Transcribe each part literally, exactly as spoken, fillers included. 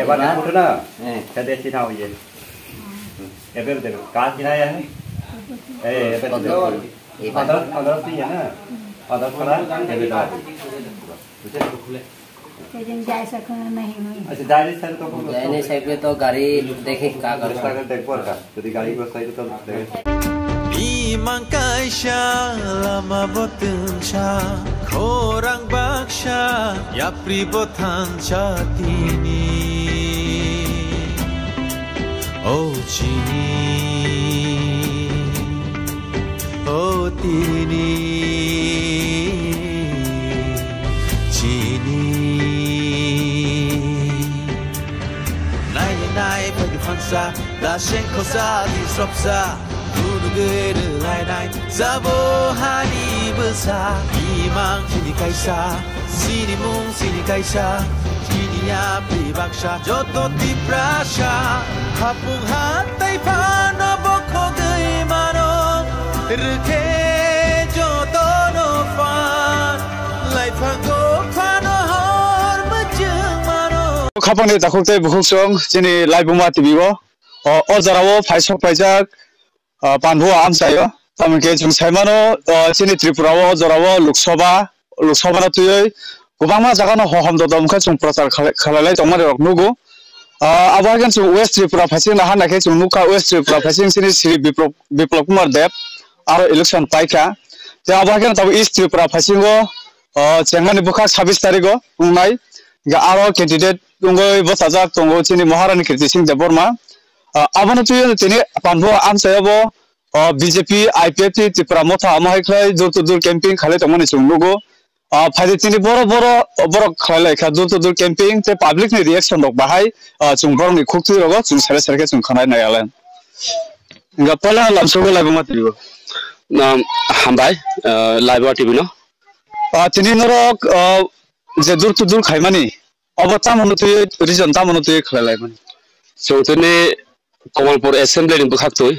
Wala photo na? Eh. Kade si thao ye. Ebe de ka si na ya? Eh, ebe de. Padal, padal si ya na? Padal pala, ebe da. Kajin jai sakna nahi hoi. Acha, jai ni side to. Jai ni side pe to gari dekhe ka kar. Side dekh por ka. Jodi gari ko side to dekh. Imang kaisa lama bo twngsa, khorang baksa, yapri bo thansa tini. O chini, o tini, chini. Nai nai phai di phansa, da seng khosa di sopsa, dunu gede lai nai, sabo hani bwsa, imang chini kaisa, sini mung sini kaisa, chini yapri baksa, joto tiprasa, hapung hatai phano bokhogwi mano, rwkhe jotono phan, laiphango phano hor mwchwng mano. Khapangni takhuk tei bukhuk chwng chini Laibuma T V o, o, o jorao phaisok phaijak, o, Panbua amchaio. Tamoni khe chwng saimano, o, chini Tripura o jorao Lok Sabha, Lok Sabha no twiwi kwbangma jaga no hohom dodom khe chwng prochar khalai, khalai lai tongmani rok nugo. O, abo hai khe chwng West Tripura phaising naharnai khe chwng nukha West Tripura phaising chini Sri Biplab, Biplab Kumar Deb aro election paikha. Tei abo hai khe tabuk East Tripura phaisingo, o, chengnani bwkhak sabis tarigo wngnai. Hingkhe aro candidate wngwi bwsajak tongo chini Maharani Kirti Singh Debbarma. O, abono twiwi tini Panbua amchaio bo, o, B J P, I P F T, Tipra Motha amo hai khlai door to door camping khalai tongmani chwng nugo. O, phaidi tini boro boro borok khlai lai kha door to door camping tei public ni reaction rok bahai, o, chwng borok ni khuk twi rogo chwng sere sere khe chwng khwnai nai ale. Hingkhe poila lamsogo Laibuma T V o. Nam hambai, o, Laibuma T V no. O, tini norok, o, je door to door khaimani, obo tamo no twi reason tamo no twi khlai lai mani. Chwng tini Kamalpur Assembly ni bwkhak twi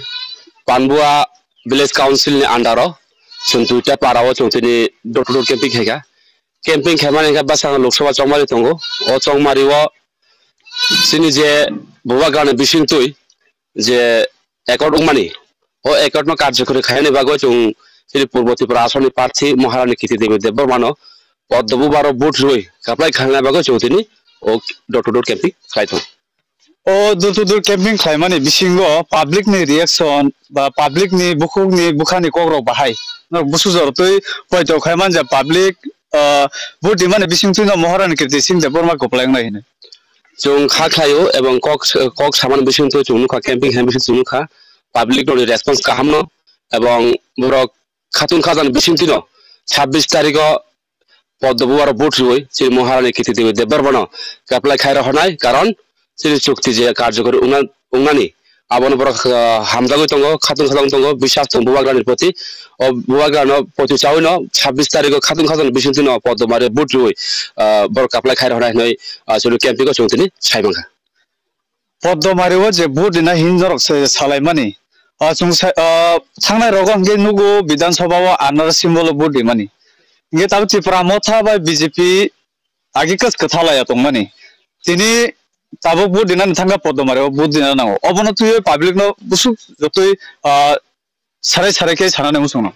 Panbua Village Council ni under o chwng duita para o chwng tini door to door camping khaikha. Camping khaimani khe bwskango Lok Sabha chongmari tongo. O chongmari o chini je Bubagrani bising twi je accord wngmani, o accord no karjokori khainani bagwi chwng chini Purbo Tripura aswkni parthi Maharani Kirti Devi Debbarmano Poddo Bubaro vote rwi kaplai khainani bagwi chwng tini o door to door camping khlai tongo. O door to door camping khlaimani bisingo public ni reaction ba public ni bukhuk ni bwkha ni kok rok bahai. Norok busu jor twi poito khai manja public, ah, vote rimani bising twino Maharani Kirti Singh Debbarma kwplai wngnai hino. Chwng kha khlaio ebong kok, kok samani bising twi chwng nukha camping hai bising chwng nukha public rokni response kaham no ebong borok khatun khajani bising twino sabbish tarikh o Poddo Bubaro vote rwi chini Maharani Kirti Devi Debbarmano kaplai khai rohornai, karon chini chukti je karjokori wngna-, wngnani abono borok, ah, hamjagwi tongo, khatun khajang tongo, biswas tongo Bubagrani proti. O Bubagrano proti chawino sabbish tarikh o khatun khajang bising twino Poddo Mari vote rwi, ah, borok kaplai khai rohornai hinwi, ah, chini camping o chwng tini sai mankha. Poddo Mari o je vote rina hin norok se salaimani. Ah, chwng sai, ah, thangnai rogo hwnkhe nugo Bidhan Sabha o anar symbol o vote rimani. Hwnkhe tabuk Tipra Motha bai B J P agi kwch kwtha laiya tongmani. Tini tabuk vote dinani thangkha Poddo Mari o vote dina nango. Obono twiwi public no busuk jotoi, ah, sarai sarai khe sanani muchungno.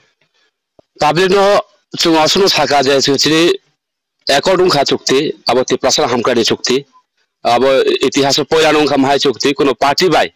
Public no chwng aswkno saka je chwng chini accord wngkha chukti, abo Tiprasa hamkrai ni chukti, abo itihaso poila no wngkha mahai chukti, kuno party bai,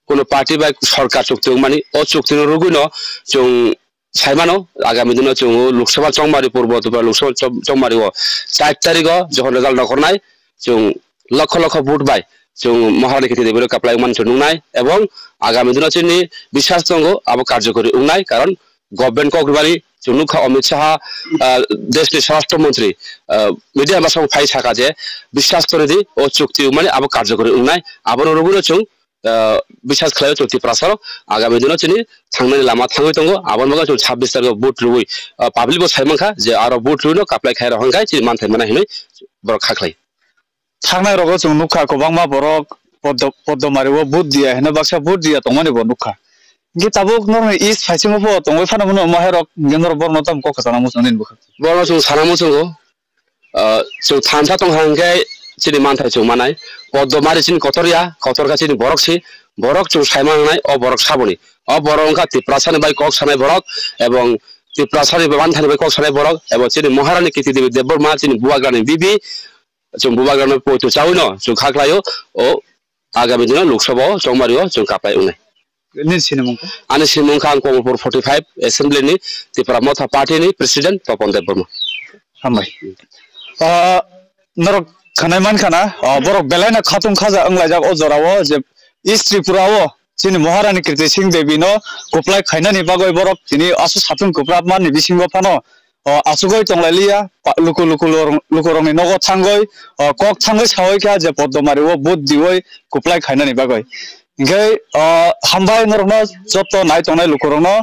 kuno party bai sorkar chukti wngmani, o chukti no rwgwi no chwng saimano, agami dino chwng Lok Sabha chongmari purbo Tipra Lok Sabha chong-, chongmari o char tarikh o jokhon result nokhornai, chwng lokho lokho vote bai chwng Maharani Kirti Devi rok kaplai wngmani chwng nuknai, ebong agami dino chini biswas tongo abo karjokori wngnai, karon government kok rwmani chwng nukha Amit Shah, ah, deshni swarashtra montri, ah, media masong phai saka je biswas tonidi o chukti wngmani abo karjokori wngnai, abono rwgwino chwng ah, biswas khlaio chwng Tiprasarok agami dino chini thangnani lama thangwi tongo. Aboni bagwi chwng sabbish tarikh o vote rwui, ah, public bo sai mankha je aro vote rwino kaplai khai rok hwnkhe chini manthai mana hinwi borok kha khlai. Thangnai rogo chwng nukha kwbangma borok Poddo, Poddo Mari o vote diya hino baksa vote diya tongmani bo nukha. Hwnkhe tabuk norokni east phaisingo bo tongwi phano mano omo hai rok hwnkhe norok borokno tamo kok kwchangma muchung nini bwkhak. Borokno chwng sana muchungo, ah, chwng thansa tongkha hwnkhe chini manthai chwng manai. Poddomari chini kotor ya, kotor kha chini borok si, borok chwng sai manai, o borok saboni. O borok wngkha Tiprasani bai kok sanai borok, ebong Tiprasani bai manthani bai kok sanai borok, ebong chini Maharani Kirti Devi Debbarma, chini Bubagrani bibi, chwng Bubagrano poito chawi no chwng kha khlaio, o agami dino Lok Sabha o chongmari o chwng kapai wngnai. Nini sinimung kha? Ani sinimung kha ang Komolpur forty five Assembly ni Tipra Motha Party ni President Topon Debbarma. Hambai. Ah, norok khanai man khana, ah, borok belai no khatung khaja wnglaijak o jora o je East Tripura o chini Maharani Kirti Singh Devi no kuplai khainani bagwi borok tini asu satung kuprap manni bisingo phano, ah, asugoi tonglai liya, pa-, luku luku lorong-, luku rokni nogo thangoi, ah, kok thangoi saoi kha je Poddomari o vote dioi kuplai khainani bagwi. Hinkhe, ah, hambai norokno joto nai tongnai lukurokno,